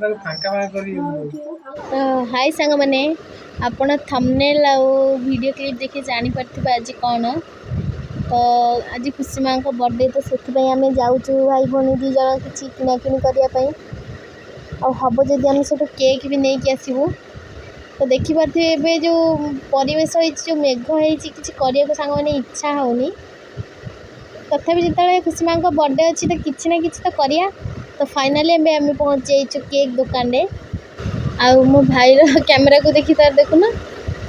ତାକୁ ଫାଙ୍କା ଫାଙ୍କା କରି। ତ ହାଇ ସାଙ୍ଗମାନେ, ଆପଣ ଥମ୍ବନେଲ୍ ଆଉ ଭିଡ଼ିଓ କ୍ଲିପ୍ ଦେଖି ଜାଣିପାରୁଥିବେ ଆଜି କ'ଣ। ତ ଆଜି ଖୁସି ମାଆଙ୍କ ବର୍ଥଡ଼େ, ତ ସେଥିପାଇଁ ଆମେ ଯାଉଛୁ ଭାଇ ଭଉଣୀ 2 ଜଣ କିଛି କିଣାକିଣି କରିବା ପାଇଁ। ଆଉ ହବ ଯଦି ଆମେ ସେଠୁ କେକ୍ ବି ନେଇକି ଆସିବୁ। ତ ଦେଖିପାରୁଥିବେ ଏବେ ଯେଉଁ ପରିବେଶ ହେଇଛି, ଯେଉଁ ମେଘ ହେଇଛି, କିଛି କରିବାକୁ ସାଙ୍ଗମାନେ ଇଚ୍ଛା ହେଉନି। ତଥାପି ଯେତେବେଳେ ଖୁସି ମାଆଙ୍କ ବର୍ଥଡ଼େ ଅଛି, ତ କିଛି ନା କିଛି ତ କରିବା। ତ ଫାଇନାଲି ଏବେ ଆମେ ପହଞ୍ଚି ଯାଇଛୁ କେକ୍ ଦୋକାନରେ। ଆଉ ମୋ ଭାଇର କ୍ୟାମେରାକୁ ଦେଖି ତାର ଦେଖୁନ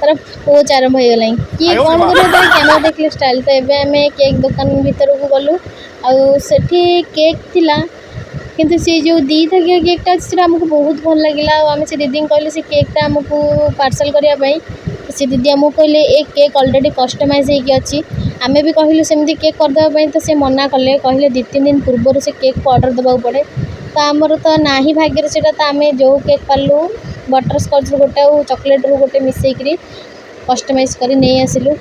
ତାର ପୋଜ୍ ଆରମ୍ଭ ହେଇଗଲାଣି। କିଏ କ'ଣ କରିବ, ତାର କ୍ୟାମେରା ଦେଖିଲେ ଷ୍ଟାଇଲ୍। ତ ଏବେ ଆମେ କେକ୍ ଦୋକାନ ଭିତରକୁ ଗଲୁ ଆଉ ସେଠି କେକ୍ ଥିଲା, କିନ୍ତୁ ସେ ଯେଉଁ 2 ଥାକିଆ କେକ୍ଟା ଅଛି, ସେଇଟା ଆମକୁ ବହୁତ ଭଲ ଲାଗିଲା। ଆଉ ଆମେ ସେ ଦିଦିଙ୍କୁ କହିଲୁ ସେ କେକ୍ଟା ଆମକୁ ପାର୍ସଲ୍ କରିବା ପାଇଁ। ସେ ଦିଦି ଆମକୁ କହିଲେ ଏ କେକ୍ ଅଲରେଡ଼ି କଷ୍ଟମାଇଜ୍ ହେଇକି ଅଛି। ଆମେ ବି କହିଲୁ ସେମିତି କେକ୍ କରିଦେବା ପାଇଁ, ତ ସେ ମନା କଲେ। କହିଲେ 2-3 ଦିନ ପୂର୍ବରୁ ସେ କେକ୍କୁ ଅର୍ଡ଼ର ଦେବାକୁ ପଡ଼େ। ତ ଆମର ତ ନାହିଁ ଭାଗ୍ୟରେ ସେଇଟା। ତ ଆମେ ଯେଉଁ କେକ୍ ପାରିଲୁ, ବଟର୍ ସ୍କଚ୍ରୁ ଗୋଟେ ଆଉ ଚକୋଲେଟ୍ରୁ ଗୋଟେ ମିଶେଇକିରି କଷ୍ଟମାଇଜ୍ କରି ନେଇ ଆସିଲୁ।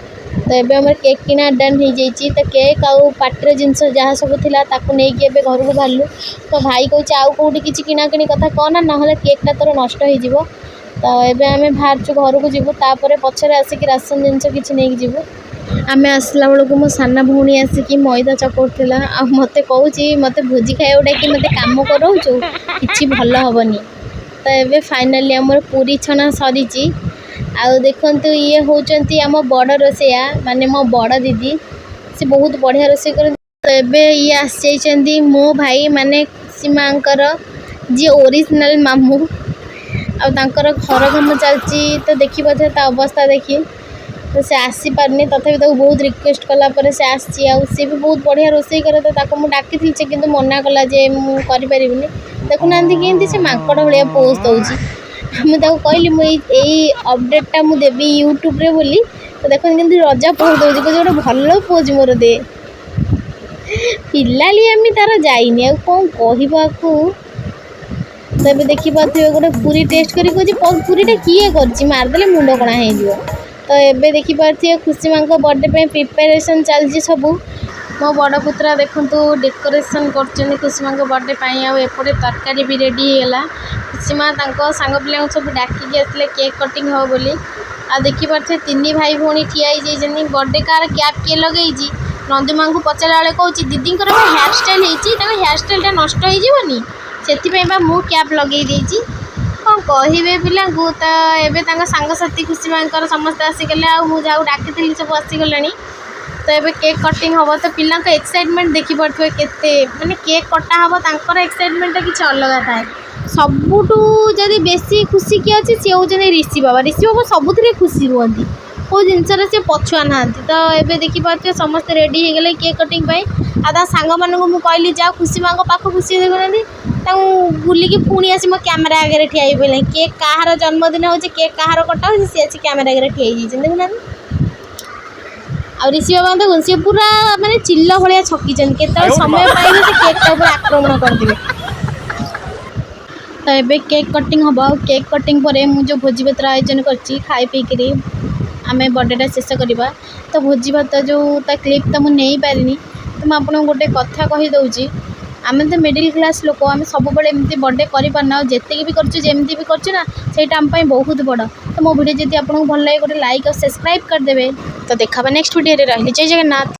ତ ଏବେ ଆମର କେକ୍ କିଣା ଡନ୍ ହେଇଯାଇଛି। ତ କେକ୍ ଆଉ ପାର୍ଟିର ଜିନିଷ ଯାହା ସବୁ ଥିଲା, ତାକୁ ନେଇକି ଏବେ ଘରକୁ ବାହାରିଲୁ। ତ ଭାଇ କହୁଛି ଆଉ କେଉଁଠି କିଛି କିଣାକିଣି କଥା କହନା, ନହେଲେ କେକ୍ଟା ତୋର ନଷ୍ଟ ହେଇଯିବ। ତ ଏବେ ଆମେ ବାହାରିଛୁ ଘରକୁ ଯିବୁ, ତାପରେ ପଛରେ ଆସିକି ରାସନ ଜିନିଷ କିଛି ନେଇକି ଯିବୁ। ଆମେ ଆସିଲା ବେଳକୁ ମୋ ସାନ ଭଉଣୀ ଆସିକି ମଇଦା ଚକଟୁଥିଲା ଆଉ ମୋତେ କହୁଛି, ମୋତେ ଭୋଜି ଖାଇବାକୁ ଡାକି ମୋତେ କାମ କରାଉଛୁ, କିଛି ଭଲ ହେବନି। ତ ଏବେ ଫାଇନାଲି ଆମର ପୁରୀ ଛଣା ସରିଛି। ଆଉ ଦେଖନ୍ତୁ, ଇଏ ହେଉଛନ୍ତି ଆମ ବଡ଼ ରୋଷେଇଆ, ମାନେ ମୋ ବଡ଼ ଦିଦି। ସେ ବହୁତ ବଢ଼ିଆ ରୋଷେଇ କରନ୍ତି। ତ ଏବେ ଇଏ ଆସିଯାଇଛନ୍ତି ମୋ ଭାଇ, ମାନେ ଖୁସି ମାଆଙ୍କର ଯିଏ ଓରିଜିନାଲ୍ ମାମୁଁ। ଆଉ ତାଙ୍କର ଘର କାମ ଚାଲିଛି, ତ ଦେଖିପାରୁଥିବେ ତା ଅବସ୍ଥା ଦେଖି। ତ ସେ ଆସିପାରୁନି, ତଥାପି ତାକୁ ବହୁତ ରିକ୍ୱେଷ୍ଟ କଲା ପରେ ସେ ଆସିଛି। ଆଉ ସିଏ ବି ବହୁତ ବଢ଼ିଆ ରୋଷେଇ କରେ। ତ ତାକୁ ମୁଁ ଡାକିଥିଲି, ସେ କିନ୍ତୁ ମନା କଲା ଯେ ମୁଁ କରିପାରିବିନି। ଦେଖୁନାହାନ୍ତି କେମିତି ସେ ମାଙ୍କଡ଼ ଭଳିଆ ପୋଜ୍ ଦେଉଛି। ମୁଁ ତାକୁ କହିଲି ମୁଁ ଏଇ ଏଇ ଅପଡ଼େଟ୍ଟା ମୁଁ ଦେବି ୟୁଟ୍ୟୁବରେ ବୋଲି। ତ ଦେଖନ୍ତୁ କେମିତି ରଜା ପୋଜ୍ ଦେଉଛି, କହୁଛି ଗୋଟେ ଭଲ ପୋଜ୍ ମୋର ଦେ। ପିଲାଳିଆମି ତାର ଯାଇନି, ଆଉ କ'ଣ କହିବାକୁ। ତ ଏବେ ଦେଖିପାରୁଥିବେ, ଗୋଟେ ପୁରୀ ଟେଷ୍ଟ କରି କହୁଛି ପୁରୀଟା କିଏ କରିଛି, ମାରିଦେଲେ ମୁଣ୍ଡ କଣା ହେଇଯିବ। ତ ଏବେ ଦେଖିପାରୁଥିବେ, ଖୁସି ମାଙ୍କ ବର୍ଥଡ଼େ ପାଇଁ ପ୍ରିପାରେସନ୍ ଚାଲିଛି ସବୁ। ମୋ ବଡ଼ ପୁତୁରା ଦେଖନ୍ତୁ ଡେକୋରେସନ୍ କରୁଛନ୍ତି ଖୁସି ମାଙ୍କ ବର୍ଥଡ଼େ ପାଇଁ। ଆଉ ଏପଟେ ତରକାରୀ ବି ରେଡ଼ି ହେଇଗଲା। ଖୁସି ମା ତାଙ୍କ ସାଙ୍ଗ ପିଲାଙ୍କୁ ସବୁ ଡାକିକି ଆସିଲେ କେକ୍ କଟିଂ ହେବ ବୋଲି। ଆଉ ଦେଖିପାରୁଥିବେ, ତିନି ଭାଇ ଭଉଣୀ ଠିଆ ହେଇଯାଇଛନ୍ତି। ବର୍ଥଡ଼େ କାହାର, କ୍ୟାପ୍ କିଏ ଲଗେଇଛି? ନନ୍ଦୁମାଙ୍କୁ ପଚାରିଲା ବେଳେ କହୁଛି, ଦିଦିଙ୍କର ବା ହେୟାର ଷ୍ଟାଇଲ୍ ହେଇଛି, ତାଙ୍କ ହେୟାର ଷ୍ଟାଇଲ୍ଟା ନଷ୍ଟ ହେଇଯିବନି, ସେଥିପାଇଁ ବା ମୁଁ କ୍ୟାପ୍ ଲଗେଇ ଦେଇଛି। କ'ଣ କହିବେ ପିଲାଙ୍କୁ? ତ ଏବେ ତାଙ୍କ ସାଙ୍ଗସାଥି ଖୁସି ମାଙ୍କର ସମସ୍ତେ ଆସିଗଲେ, ଆଉ ମୁଁ ଯାହାକୁ ଡାକିଥିଲି ସବୁ ଆସିଗଲେଣି। ତ ଏବେ କେକ୍ କଟିଂ ହେବ। ତ ପିଲାଙ୍କ ଏକ୍ସାଇଟମେଣ୍ଟ ଦେଖିପାରୁଥିବେ କେତେ, ମାନେ କେକ୍ କଟା ହେବ, ତାଙ୍କର ଏକ୍ସାଇଟମେଣ୍ଟଟା କିଛି ଅଲଗା ଥାଏ। ସବୁଠୁ ଯଦି ବେଶୀ ଖୁସି କିଏ ଅଛି, ସିଏ ହେଉଛନ୍ତି ରିଷି ବାବା। ରିଷି ବାବା ସବୁଥିରେ ଖୁସି ରୁହନ୍ତି, କେଉଁ ଜିନିଷରେ ସେ ପଛୁଆ ନାହାନ୍ତି। ତ ଏବେ ଦେଖିପାରୁଥିବେ, ସମସ୍ତେ ରେଡ଼ି ହେଇଗଲେ କେକ୍ କଟିଂ ପାଇଁ। ଆଉ ତା ସାଙ୍ଗମାନଙ୍କୁ ମୁଁ କହିଲି ଯାଅ ଖୁସି ମାଙ୍କ ପାଖକୁ। ସିଏ ଦେଖୁନାହାନ୍ତି, ତାଙ୍କୁ ବୁଲିକି ପୁଣି ଆସି ମୋ କ୍ୟାମେରା ଆଗରେ ଠିଆ ହେଇ ପଡ଼ିଲେଣି। କେକ୍ କାହାର ଜନ୍ମଦିନ ହେଉଛି, କେକ୍ କାହାର କଟା ହେଉଛି, ସିଏ ଆସି କ୍ୟାମେରା ଆଗରେ ଠିଆ ହେଇଯାଇଛନ୍ତି, ଦେଖୁନାହାନ୍ତି। ଆଉ ରିଷି ବାବା ଦେଖନ୍ତୁ, ସିଏ ପୁରା ମାନେ ଚିଲ ଭଳିଆ ଛକିଛନ୍ତି, କେତେବେଳେ ସମୟ ପାଇବେ ସେ କେକ୍ଟା ଉପରେ ଆକ୍ରମଣ କରିଦେବେ। ତ ଏବେ କେକ୍ କଟିଂ ହେବ, ଆଉ କେକ୍ କଟିଂ ପରେ ମୁଁ ଯେଉଁ ଭୋଜି ଭାତର ଆୟୋଜନ କରିଛି, ଖାଇ ପିଇକିରି ଆମେ ବର୍ଥଡ଼େଟା ଶେଷ କରିବା। ତ ଭୋଜି ଭାତ ଯେଉଁ ତା କ୍ଲିପ୍ ତ ମୁଁ ନେଇପାରିନି। ତ ମୁଁ ଆପଣଙ୍କୁ ଗୋଟେ କଥା କହିଦେଉଛି, ଆମେ ତ ମିଡ଼ିଲ୍ କ୍ଲାସ୍ ଲୋକ, ଆମେ ସବୁବେଳେ ଏମିତି ବର୍ଥଡ଼େ କରିପାରୁନା। ଆଉ ଯେତିକି ବି କରୁଛୁ, ଯେମିତି ବି କରୁଛୁ ନା, ସେଇଟା ଆମ ପାଇଁ ବହୁତ ବଡ଼। ତ ମୋ ଭିଡ଼ିଓ ଯଦି ଆପଣଙ୍କୁ ଭଲ ଲାଗେ, ଗୋଟେ ଲାଇକ୍ ଆଉ ସବସ୍କ୍ରାଇବ୍ କରିଦେବେ। ତ ଦେଖା ନେକ୍ସଟ ଭିଡ଼ିଓରେ। ରହିଲି, ଜୟ ଜଗନ୍ନାଥ।